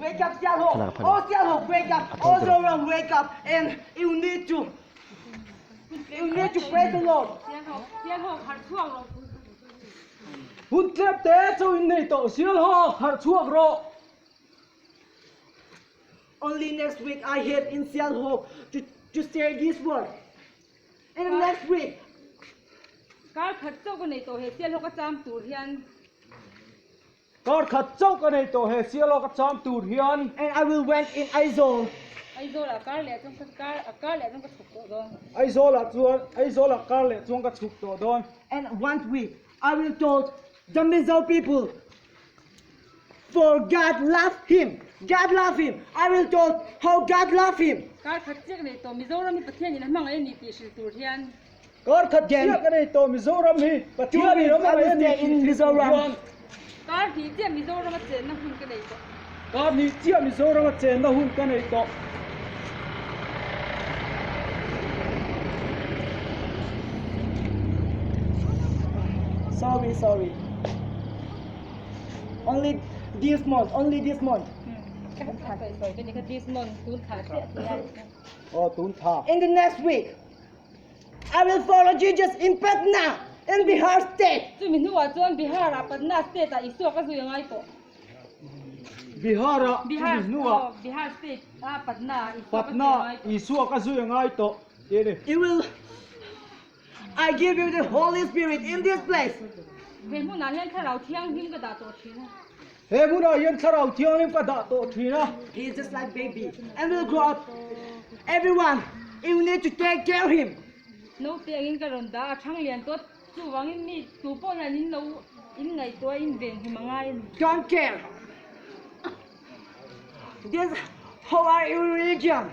Wake up, Sialhawk. Thlalak a phan Oh, Sialhawk, wake up. A thawng Oh, ti lo. Zoram, wake up. And you need to, you need to praise the Lord. Hun tlem te chauh in nei tawh Sialhawk harh chhuak rawh. Only next week I have in Sialhawk to, to share this word. And the next week, Kar khat chauh ka nei tawh he Sialhawk a cham tur hian. Kar khat chauh ka nei tawh he Sialhawk a cham tur hian. And I will went in Aizawl. Aizawl ah kar leh chuan ka kar a kar leh chuan ka chhuk tawh dawn. Aizawl ah chuan Aizawl ah kar leh chuan ka chhuk tawh dawn. And one week I will told the Mizo people for God love him. God love him. I will told how God love him. Kar khat chiah ka nei tawh Mizoram hi Pathian in a hmangaih a ni tih hrilh tur hian. Kar khat chiah ka nei tawh Mizoram hi Pathian in a hmangaih a ni tih hrilh tur hian. Kar hnih chiah Mizoram a chenna hun ka nei tawh. Kar hnih chiah Mizoram a chenna hun ka nei tawh. Sorry, sorry. Only this month, only this month. This month, tun tha chiah tia. Aw, tun tha. In the next week, I will follow Jesus in Patna, in Bihar state. Chumi hnuah chuan Bihar ah Patna state ah Isua ka zui a ngai tawh. Bihar ah chumi hnuah. Bihar state ah Patna ah Isua ka zui a Patna ngai tawh. Isua ka zui a ngai tawh tih a ni. You will I give you the Holy Spirit in this place. He hmunah hian Thlarau Thianghlim ka dah tawh thin a. He hmunah hian Thlarau Thianghlim ka dah tawh thin a. He is just like baby and will grow up. Everyone, you need to take care of him. Naute angin ka rawn dah a, thang lian tawh chuvangin mi tu pawh hian in lo in ngaihtuah in veng him a ngai a ni. Don't care. This how are you religion?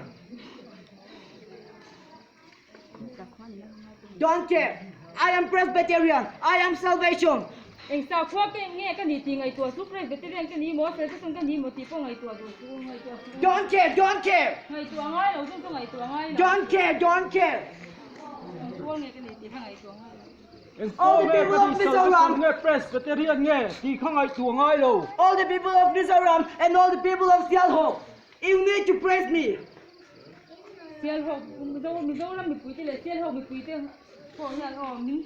Don't care. I am Presbyterian. I am salvation. Eng sakhua ke nge ka ni tih ngaihtuah chu Presbyterian ka ni maw, Salvation ka ni maw tih pawh ngaihtuah duh chu ngaihtuah chu. Don't care, don't care. Ngaihtuah ngai lo chu chu ngaihtuah ngai lo. Don't care, don't care. Eng pawl nge ka ni tih kha ngaihtuah ngai lo. Eng pawl nge ka ni Salvation nge Presbyterian nge tih kha ngaihtuah ngai lo. All the people of Mizoram and all the people of Sialhawk, you need to praise me. Sialhawk Mizoram mipuite leh Sialhawk mipuite pawh hian aw min.